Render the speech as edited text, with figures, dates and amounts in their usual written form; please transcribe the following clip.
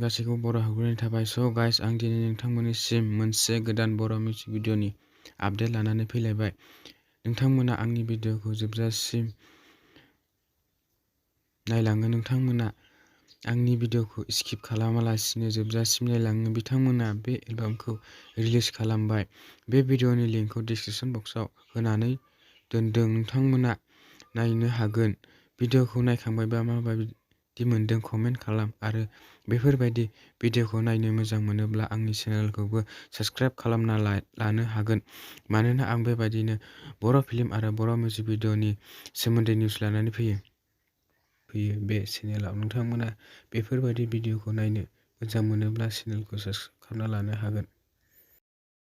गासैखौबो बर' हागुनि थाबाय। स' गाइस, आं दिनै नोंथांमोननिसिम मोनसे गोदान बर' मिउजिक भिडिअ'नि आपडेट लानानै फैलायबाय। नोंथांमोना आंनि भिडिअ'खौ जोबजासिम नायलाङो, नोंथांमोना आंनि भिडिअ'खौ स्किप खालामालासिनो जोबजासिम नायलाङो, बिथांमोना बे एलबामखौ रिलिज खालामबाय। बे भिडिअ'नि लिंकखौ डिसक्रिपशन बक्सआव होनानै दोनदों, नोंथांमोना नायनो हागोन। भिडिअ'खौ नायखांबायबा माबायदि मोनदों कमेन्ट खालाम आरो बेफोरबायदि भिडिअ'खौ नायनो मोजां मोनोब्ला आंनि चेनेलखौबो साबस्क्राइब खालामना लानो हागोन, मानोना आं बेबायदिनो बर' फिल्म आरो बर' मिउजिक भिडिअ'नि सोमोन्दै निउस लानानै फैयो बे चेनेलाव। नोंथांमोना बेफोरबायदि भिडिअ'खौ नायनो मोजां मोनोब्ला चेनेलखौ साबस्क्राइब खालामना लानो हागोन।